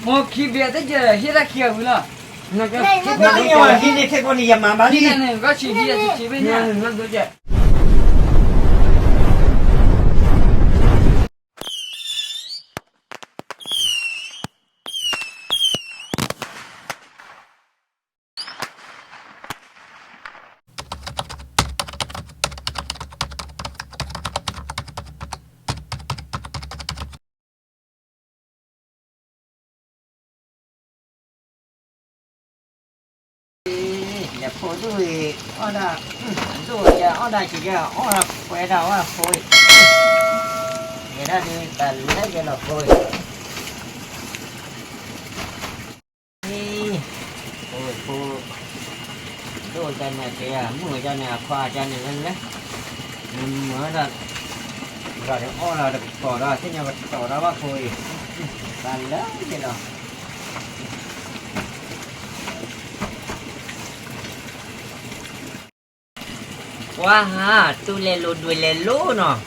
မိၢ်ခံဘ့ၣ်တယဲၢ်ဟ့ၣ်တၢ်ခံဂၤဝံၤလီၤ. နကဟ့ၣ်တၢ်ခံဂၤဝံၤလီၤ. ဟံၣ်န့ၣ်ခဲကိးန့ၣ် ယမၤဘၣ်လံ. ဟံၣ်န့ၣ် နကဆံးဟံၣ်တဆံးဘ့ၣ်ညါ နက လဲၤဖိဒိၣ်အံၤ အီၣ်ဒၣ်, ဒိၣ်ယအီၣ်ဒၣ်က့ၤယအီၣ်ဒၣ်ပှဲၤဒၣ်ဝဲဖိအံၤ, ယဲဒၣ်ဒုးတၢ်လဲၤယဲလီၤဖိအံၤ, ဖိ, ဒိၣ်ကန့ၣ်က့ၤ မုၣ်ကန့ၣ်အခွါကန့ၣ်လၢလၢ, နမၤဒၣ်, ဂၤဒီးအီၣ်လီၤတကတီၢ်ဒီး သ့ၣ်ညါကတီၢ်ဒီးဘၣ်ဖိအံၤ, တၢ်လဲၤယဲလီၤ. ပှၤဟး တူၢ်လဲၤလိာ်ဒွဲၣ်လဲၤလိာ်နီၤ,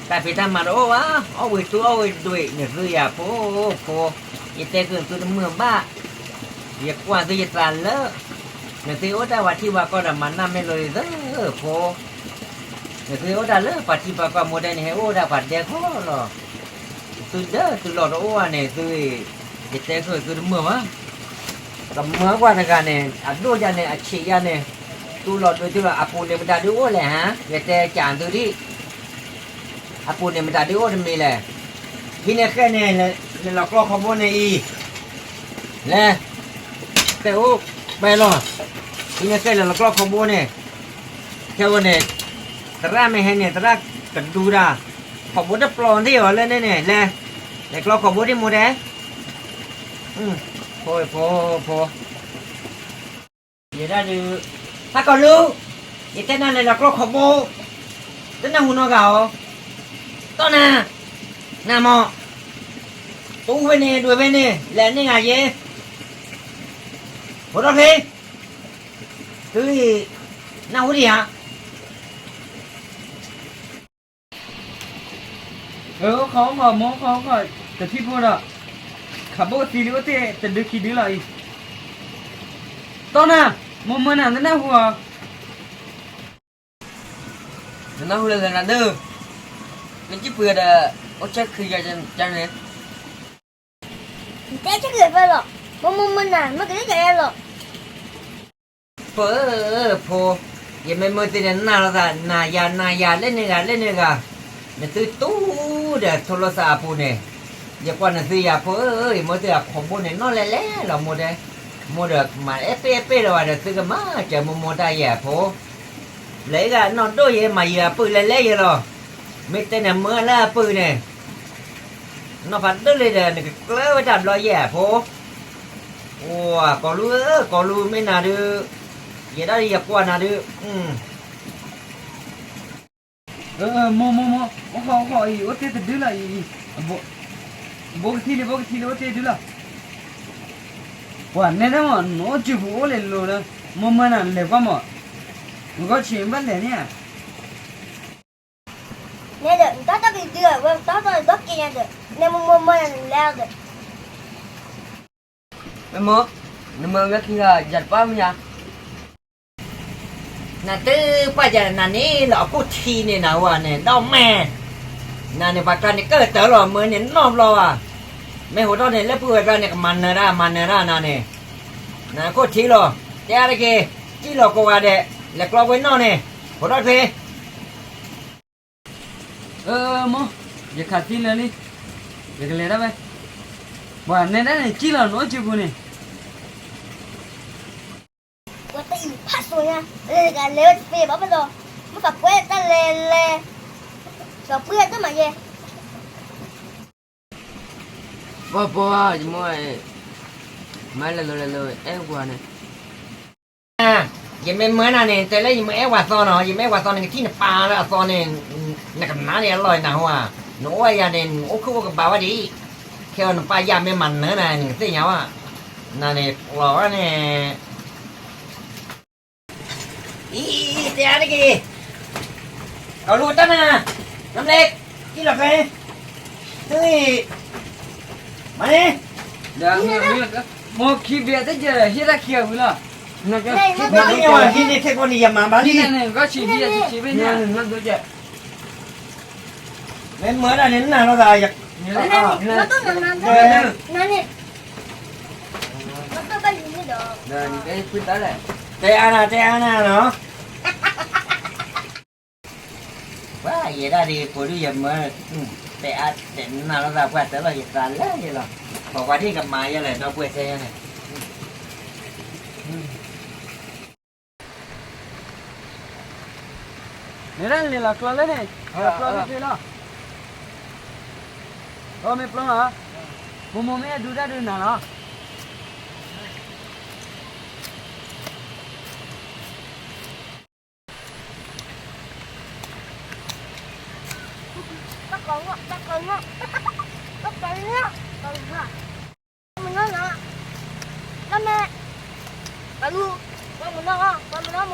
တၢ်ဖံးတၢ်မၤတအိၣ်ဘၣ်, အီၣ်ဝံၤတူၢ်အီၣ်ဝံၤဒွဲၣ် နသုယၤဖိ, ဖိ, ယတဲဃုာ်သုတမုာ်ဘၣ်, ယကွၢ်သုယသးလၢ, နသုအိၣ်တၢ်ပှၤထံပှၤကီၢ်ဒီးမၤနၢ်မ့ၢ်လိာ်သု, ဖိ, နသုအိၣ်တၢ်လၢပှၤထံပှၤကီၢ်မိၢ်တဲန့ၣ် ဟဲအိၣ်ဒၣ်ပှၤဒဲကီၢ်လီၤ. သုဒၢသုလီၢ်တအိၣ်ဘၣ်န့ၣ် သု, ယတဲဃုာ်သုတမုာ်ဘၣ်. ကမၢကွၢ်တဂၤန့ၣ် အဒိၣ်ယၤန့ၣ် အဆံးယၤန့ၣ်, တူၢ်လိာ်ဒွဲၣ်တုၤလီၤ အပူၤန့ၣ်မတၤဒုအိၣ်လဲၣ်ဟါ, ယတဲကၢ်သုဒံး, အပူၤန့ၣ်မတၤဒုအိၣ်တမံၤလဲၣ်. ဟံးန့ၢ်ဃဲန့ၣ် လဲၤလီၤကျီခီဘိန့ၣ်အံၤ, လဲၤ, တဲအိၣ်, ပဲလီၤ, ဟံးန့ၢ်ဃဲလဲၤလီၤကျီခီဘိန့ၣ်, ခဲဝဲန့ၣ်, သရၣ်မ့ၢ်ဟဲန့ၣ် သရၣ်ကဒူတၢ်, ခီဘိတပျီၤသ့ၣ်အီၤလၢန့ၣ်န့ၣ် လဲၤ, လဲၤကျီခီဘိဒံးမိၢ်တဲ ဖိ, ဖိ, ဖိ, ယဲဒၣ်ဒုး, ဟဲကီၢ်လူ, ယတဲနၤလဲၤလီၤကျီခီဘိ, တနၢ်ဟူနီတဂၤအီၤ, တီၢ်နၤ, နၤမး, တူၢ်ဖဲန့ၣ် ဒွဲၣ်ဖဲန့ၣ် လဲၤန့ၢ်ဂၤယဲ, ဖိထီၣ်ချ့, သုအံၤ, နၢ်ဟူဒံးဧါ. အိၣ်ခိးအိၣ်ခိး မိၢ်အိၣ်ခိးအိၣ်ခိး တထံၣ်ဖိဒီး, ခးဘိၣ်သံလံအိၣ်တ့ၢ်တဒုခံဒုလီၤအံၤ, တီၢ်နၤ, မိၢ်မၢနၤ နနၢ်ဟူဧါ, နနၢ်ဟူလၢနၤဒၢ, နကံၣ်ပှ့ၤဒီး အိၣ်ဆဲးခုယၤန့ၣ် နတဲဆဲးခုဖဲလီၤ, မိၢ်မၢမၢနၤ မ့ၢ်ကလံၣ်ယၤလီၤ. ဖိဧၢ, ဖိ, ယမ့ၢ်မၢသုန့ၣ် နၢ်လိာ်သး နၤယၤ နၤယၤ လၢန့ၣ်ဂၤ လၢန့ၣ်ဂၤ, နသုတူၢ်ဒီးထိလိာ်သးအပူၤန့ၣ်, ယကွၢ်နသုယၤဖိဧၢ, ယမၢသုအခီဘိန့ၣ် နီၣ်လဲၤလဲၤလီၤမိၢ်တဲ, မိၢ်ဒီးမၤအဲၣ်ပ့ၣ်အဲၣ်ပ့ၣ်လီၤဝဲဒီး သုကမၤစၢၤမိၢ်မိၢ်တၢ်ယဲၢ်ဖိ, လၢဂၤနီၢ်ဒိၣ်ယဲ မၤယၤအပုၢ်လဲၤလဲၤယဲလီၤ, မ့ၢ်တဲန့ၣ်မၢလၢအပုၢ်န့ၣ် နီၢ်ဖးဒိၣ်လံဒီး နကကျၢၤဝဲတၢ်ဘျီယဲၢ်ဖိ, အိၣ် ကီၢ်လူဧၢ, ကီၢ်လူမ့ၢ်နၤဒုး, ယဲဒၣ်ယကွၢ်နၤဒုး, မိၢ်မိၢ်မိၢ်, အိၣ်ခိးအိၣ်ခိးအံၤ အိၣ်တ့ၢ်တဒုလီၤအံၤ, ဘိကထံၣ်လံ ဘိကထံၣ်လံ အိၣ်တ့ၢ်ဒုလီၤ, ပှၤနဲဒၣ်မး နအိၣ်စုပူၤအိၣ်လဲၤလိၤလၢ, မိၢ်မၢနၤလဲၤကွၢ်မး, နဂီၢ်ဆံးဘၣ်လဲၤန့ၣ်ဧါ. နဲဒီး နတီၢ်တီၢ်က့ၤဒုး ဝဲတီၢ်တီၢ်ဒီးက့ၤညါဒီး နဲမိၢ်မိၢ်မၢနၤလဲၤဒီး, မ့ၢ်မိၢ်, နမၢဝဲခံဂၤ ယၤတပၢ်မ့ၢ်ဧါ, နတပၢ်ယၤနၤန့ၣ်လီၤ အခိၣ်ထံးန့ၣ် နဟူဧါန့ၣ် ဒီးမဲာ်, နၤန့ၣ် ပှၤကျါန့ၣ် ကၢၢ်တၢ်လီၤ မၢန့ၣ်နီတဘျီဘၣ်, မ့ၢ်ဟူးထီၣ်န့ၣ် လၢပုၢ်ဝဲၢ်ကျါန့ၣ် ကမၤနၢၤတၢ် မၤနၢၤတၢ်နၤန့ၣ်, နခိၣ်ထံးလီၤ, တဲအါတက့ၢ်, စံၣ်လီၤကိးဂၤဒဲး, လဲၤကျီကွံာ်နီၣ်န့ၣ်, ဟူးထီၣ်ချ့ မိၢ်, ယခးသံလၢာ်လံ, ယကလဲၤဒၣ်ဝဲ, ပှၤနဲဒၣ်န့ၣ် စံၣ်လီၤနအိၣ်စုပူၤန့ၣ်, ပှၤတအံၤဖးစိၤညါ, လဲၤတဂၤလဲၤဝဲတသ့ဘၣ်ဘၣ်ဒီး, မ့ၢ်သးပှဲၤတၢ်လဲၤလဲၤ, သးပှဲၤတၢ်မၤယဲ ပှၤပှၤ ယမိၢ်, မၤလဲၤလိၤလဲၤလိၤ အဲၣ်ဝၤန့ၣ်, ယမ့ၢ်မၢနၤန့ၣ် တဲလၢယမ့ၢ်အဲၣ်ဝၤသီနီၤ, ယမ့ၢ်အဲၣ်ဝၤသီန့ၣ် ကထံၣ်နပၢ်လၢအသီန့ၣ်, နကနၣ်န့ၣ်အလီၢ်နၤဟူဧါ, နအိၣ်ဝဲယၤန့ၣ် နအိၣ်ခုၣ်အိၣ်ကဘၣ်ဝဲဒံး, ခဲအံၤနပၢ်ယၤမ့ၢ်မၤနၢၤနၤ နကသ့ၣ်ညါဝဲ, နၤန့ၣ်လီၤဝဲန့ၣ် အံၤ, တဲအါတက့ၢ်, ကီၢ်လူတၢ်နၤ, နမ့ၢ်လဲၤ, ကံၣ်လီၤကျဲ, သု, မၤန့ၣ်, ဒီး မိၢ်ခံဘ့ၣ်တကဲၢ် ဟ့ၣ်တၢ်ခံဂၤဝံၤလီၤ. ဟံးန့ၢ်ထဲကိးန့ၣ် ယမၤဘၣ်လံ. ဟံးန့ၢ်န့ၣ် ကီၢ်ဆံးဘံၣ် ဆံးဘ့ၣ်န့ၣ် မ့ၢ်မၤတၢ်န့ၣ် နၢ်လိာ်သး, နန့ၣ် တဲအါနၤ တဲအါနၤနီၤ. ပှၤယဲဒၣ်ဒ်ဖိဒုးယမၢ, တဲအါတဲနၢ်လိာ်သး ပှၤတဲလီၤယသးလၢယလီၤ, ပှၤကွၢ်ဒ်ကမၤယဲလဲၣ် ဒီပုၢ်ဝဲၢ်ဆဲယဲန့ၣ်. မ့ၢ်ဒၣ်လံာ်လီၤကျီလၢန့ၣ်, လီၤကျီလၢဖဲလီၤ. အမ့ၢ်ပျီလီၤ, မိၢ်မိၢ်မ့ၢ်အဒုးတၢ်ဒုးနၤလီၤ. မ့ၢ် ဆၢထၢၣ်တဲဒၣ်ပဲာ်ပဲာ်ပဲာ်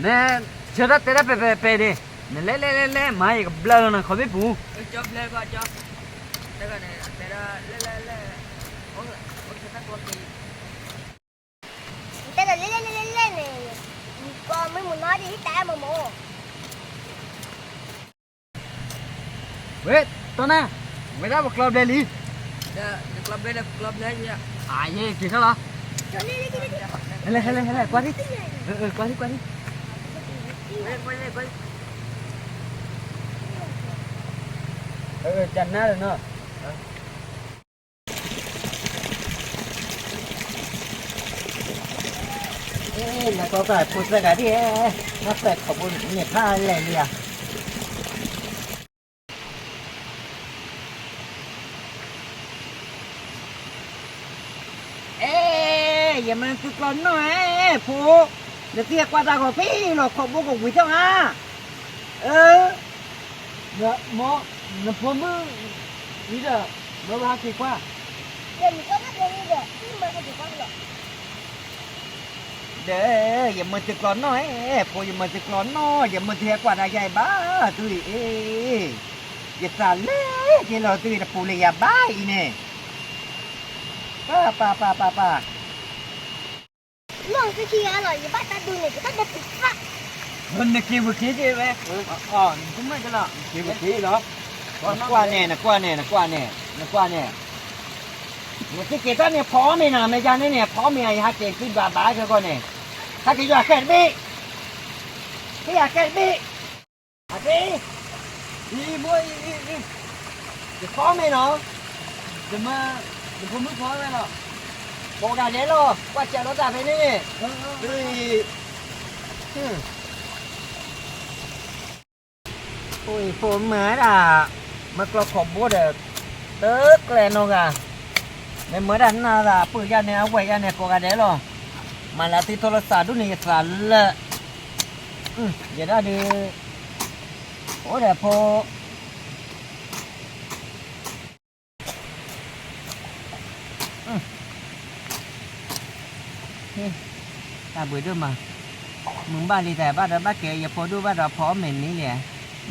န့ၣ်, နလဲၤလဲၤလဲၤလဲၤ မၤယကဘျၢလီၤနၤ ခီဘ့ၣ်ပူၤ. တဲဒီးလဲၤလဲၤလဲၤလဲၤလဲၤန့ၣ်, ယကိးမ့ၢ်မုၢ်နီၤဒ်ဟံၣ်တၢ်အဲၣ်မ့ၢ်မ့ၢ်. ဝဲ, တီနၢ်, ဝဲဒၣ်ပကျီဘျဲလံ. အယ့ၣ်က့ၤထီၣ်လီၤ. ဟဲလဲၣ် ဟဲလဲၣ် ဟဲလဲၣ် ကွၢ်ဒံ, ကွၢ်ဒံ ကွၢ်ဒံ. တၢ်နါလီၤနီၤ. နကွၢ်ကွၢ် ဖိသၢဂၤဒ်, နၢ်ပၢၢ်ခိးဘိန့ၣ်ဖးလဲၢ်လံဧါ. အဲ, ယမၤသုးကျီနီၣ်ဧၢ, ဖိ, နသံကွၢ်တၢ်ဂီၤဖဲလီၤ ခိးဘိကဝံၤထီၣ်ဧါ. အၢ, ဒီး, နဖိမုၣ်, ဝံၤဒီး, မၢဘၣ်ဟဲက့ၤကွၢ်. ဒီး, ယမၤသုးကျီနီၣ်ဧၢ, ဖိယမၤသုးကျီနီၣ်, ယမၤသုးဟဲကွၢ်တၢ်ယါအံၤဘၣ်, သုအံၤ, ယသးလဲၤက့ၤလီၤ သုအံၤတပူၤလၢယၤဘၣ်အံၤန့ၣ်. ပၢ်, ပၢ်, ပၢ်, ပၢ်, ပၢ်. လီၢ်သုခံဂၤလီၤ ယဘၣ်တၢ်ဒုးန့ၣ် ကတၢၢ်ဒၢးပံးသၣ်. နက့ၤဝဲက့ၤက့ၤဝဲ, နကမၢကလီၤ, က့ၤဝဲက့ၤလီၤ. နကွၢ်န့ၣ် နကွၢ်န့ၣ် နကွၢ်န့ၣ်, နကွၢ်န့ၣ်, နက့ၤက့ၤတၢ်န့ၣ် ဖီအီၣ်မ့ၤနၤ မ့ၢ်ယါန့ၣ်န့ၣ် ဖီအီၣ်မ့ၤယဟးက့ၤသုဘၣ်ဘၣ်ခဲကီၢ်န့ၣ်, ဟဲက့ၤယွၤဃဲတဘ့ၣ်, ဟဲယၤဃဲတဘ့ၣ်. အက့ၤ, အံၤမိၢ်အံၤ, ယဖီအီၣ်မ့ၤနီၤ, ယဖိမုၣ်ဖီအီၣ်ဝဲလီၤ, ကိးဂၤဒဲးလီၤ ကွၢ်စၢၤလိာ်သးဖဲန့ၣ်န့ၣ်, ဖိမၤဒၣ်, မၤကျီခိးဘိဒီး, တကျဲနီတဂၤ, မ့ၢ်မၤဒၣ်နၢ်သး အပုၢ်ယါန့ၣ် အဝဲၢ်ယါန့ၣ် ကိးဂၤဒဲးလီၤ, မၤလၢသုထီၣ်လၢသးဒူၣ်န့ၣ် ယသးလၢ, ယဲဒၣ်ဒုး, အိၣ်ဒီးဖိ တၢ်ဘှံးဒိၣ်မး, မုၢ်ဘၣ်လံတၢ်ဘၣ်ဒီး ဘၣ်က့ၤယဖိဒိၣ်ဘၣ်ဒီး ဖီအီၣ်မ့ၤန့ၣ်လံ,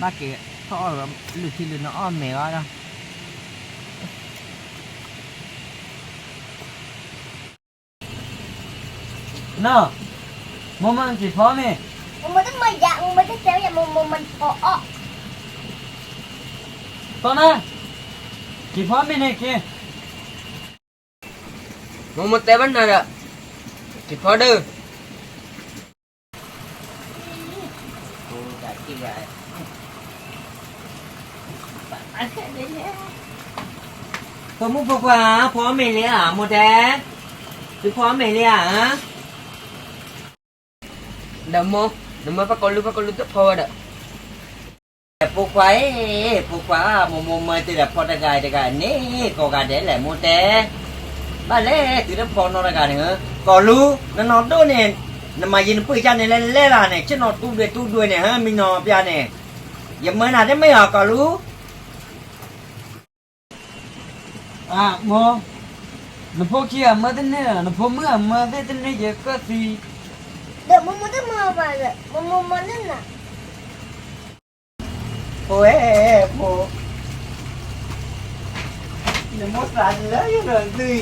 ဘၣ်က့ၤထီၣ်အီၣ်လုၢ်ထံလုၢ်နီၤ အီၣ်မ့ၤအီၤဒီး နီၢ်, မိၢ်မၢက့ၤဖီမ့ၤ, မိၢ်မၢတမၢယၤ, မိၢ်မၢတတဲဝဲယၤ, မိၢ်မၢဖီအီၣ်, တီနါ, က့ၤဖီမ့ၤန့ၣ်က့ၤ, မိၢ်မၢတဲဘၣ်နၤဒီး, က့ၤဖီဒၢ ဖိမုၣ်ဖိခွါ, ဖီအီၣ်မ့ၤလံဧါ, မိၢ်တဲ, သုဖီအီၣ်မ့ၤလံဧါ, ဒီးမိၢ်, နမၢပှၤကိးလုၢ် ပှၤကိးလုၢ်တဖီဝဲဒီး, ဖိခွါအံၤ, ဖိခွါ, မိၢ်မိၢ်မၢတ့ၢ်ဒီးဖီတဂၤတဂၤန့ၣ် ကိးဂၤဒဲးလဲၣ် မိၢ်တဲ, ဘၣ်လဲၣ် သုတဖီနီတဂၤန့ၣ်, ကိးလုၢ်, နနီၢ်ဒိၣ်န့ၣ်, နမၤယံၤနပှ့ၤကၢ်န့ၣ်လဲၣ်လဲၣ်လၢ်န့ၣ် ဆ့ၣ်နီၤတူၢ်ဒွဲၣ်တူၢ်ဒွဲၣ်န့ၣ် ဟၢမံၤနီၤပျါန့ၣ်, ယမၢနၤတမ့ၢ်အီၤ ကိးလုၢ် အမိၢ်, နဖိခံဂၤမၢတန့ၢ်, နဖိမုၣ်အမၢသ့ၣ်တန့ၢ်ယကၢၢ်သံ, ဒီးမိၢ်မိၢ်တမၢဘၣ်ဒီး မိၢ်မိၢ်မၢန့ၢ်နၤ, ဖိဧၢ, ဖိ, နမိၢ်သးလၢယလီၤသု,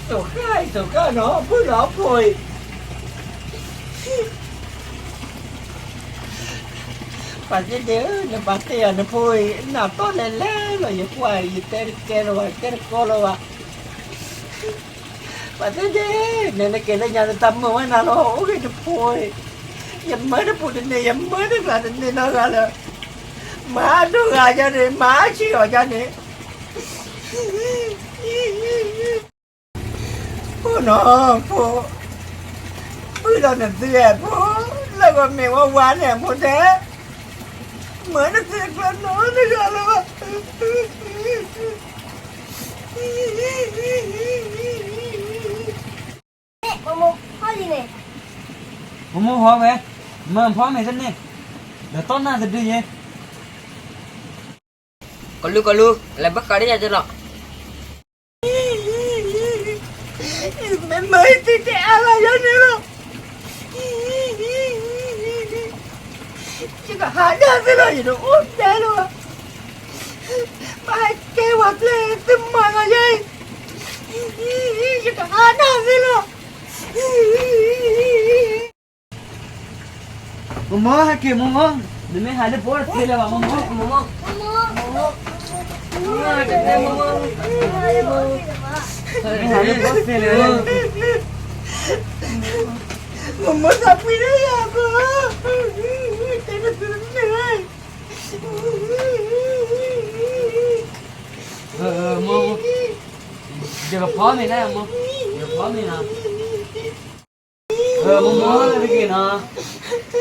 စိာ်ဃၣ်အံၤ စိာ်ဃၣ်နီၤ ဘုၣ်လီၤဖိအံၤ, ပှၤသ့ၣ်ဒ့ဧၢ, နဘၣ်တဲယၤနဖိအံၤ နၢ်ပၢၢ်လဲၤလဲၤလီၤ ယကွၢ်အံၤ ယတဲတကဲလၢၤဘၣ် တဲတကီလၢၤဘၣ်. ပှၤသ့ၣ်ဒ့, နနကဲလၢညါနတၢ်မုာ်ဝဲနၤလီၤ အိၣ်ဂ့ၤနဖိအံၤ, ယမၢတပူၤတန့ၢ် ယမၢတဂၤတန့ၢ်နီတဂၤလၢၤ, မၤအဒိၣ်ဂၤယါန့ၣ် မၤအဆံးအီၤယါန့ၣ်, ဖိနီၤ ဖိ, ပုၢ်ဒီးနသုအဲၣ်ဖိ, လၢဂီၤမ့ၢ်ဝဲဝါန့ၣ်အဖိတဲ, မၢနသုကျၢၤနီတဂၤလၢၤဘၣ်. မိၢ်မိၢ်ဖီလံန့ၣ်, မိၢ်မိၢ်ဖီဝဲ, မၢဖီမ့ၢ်တန့ၢ်, ဒီးတီၢ်နၢ်တဒုယဲ, ကလူးကလူး လဲၤဘၣ်ဃးဒ်ယၤကလီၤ. မ့ၢ်မၢသုတဲအါလၢယၤန့ၣ်လီၤ. ယကဟးဒၣ်သ့လီၤ ယတအိၣ်ဒဲလီၤ. ဘၣ်ဟဲကဲဝဲဖျဲၣ်သုမၤလီၤယဲအံၤ, ယကဟးဒၣ်သ့လီၤ. မိၢ်မိၢ်ဟဲက့ၤမိၢ်မိၢ်, နမ့ၢ်ဟးလၢဘီတသ့လၢၤဘၣ်မိၢ်မိၢ်, မိၢ်မိၢ်, မိၢ်မိၢ်, နမ့ၢ်ဟးလၢဘီတသ့လၢၤ, မိၢ်မိၢ်သးပှ့ၤလၢယၤဘၣ်, တဲတသ့လၢၤ. မိၢ်, ယကဖီမ့ၤလၢမိၢ်, ယကဖီမ့ၤနီၤ, မိၢ်မိၢ်တဂ့ၤနီၤ,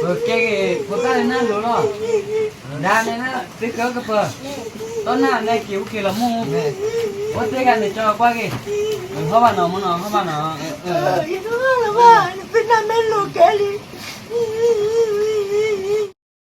ပကဲက့ၤဖိသၣ်လၢနၢ်လိၤလီၤ, ဒၣ်နဲနသုကကပၤ, တီၢ်နၢ်နဲက့ၤအိၣ်က့ၤလီၤမိၢ်, အိၣ်သ့ဂၤန့ၣ်ကၠီကွၢ်က့ၤ, ဟီၣ်ဘၣ်နီၤမိၢ်နီၤ ဟီၣ်ဘၣ်နီၤ, ယတဂၤလၢၤဘၣ်, နသုနၢ်မ့ၢ်လိၤကဲလံ.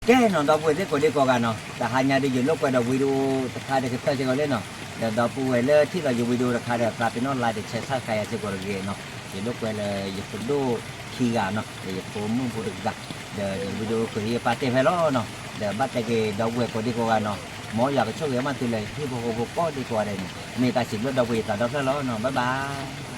ကဲနီၤ ဒီပုၢ်ဝဲၢ်သ့ၣ်ကိးဒံကိးဂၤနီၤ, တဟါညါဒ်ယလိာ်ကွဲဒီး video တခါဒီးကတၢၢ်စ့ၢ်ကီးလံနီၤ, ဒီးဒီပုၢ်ဝဲၢ်လၢထံၣ်လီၤယ video တခါဒီး သးပ့ၤနီၣ် like ဒီး share subscribe ယၤစ့ၢ်ကီးတဂ့ၤနီၤ, ယလိာ်ကွဲလၢယဖိဒိၣ်ခံဂၤနီၤ ဒီးယဖိမုၣ်ဖိတဂၤ, ဒီးယ video ကဟ့ၣ်ပာ်တ့ၢ်ဖဲလီၤနီၤ, ဒီးဘၣ်တဲက့ၤဒီပုၢ်ဝဲၢ်ကိးဒံကိးဂၤနီၤ, မ်ယွၤကဆိၣ်ဂ့ၤမးသုလၢဟံၣ်ဖိဃီဖိကိးဒံကိးဂၤဒဲးန့ၣ်, မ့ၢ်တၢ်စံးဘျုးဒီပုၢ်ဝဲၢ်ယသးဒီဖျၢၣ်လီၤနီၤ, bye bye.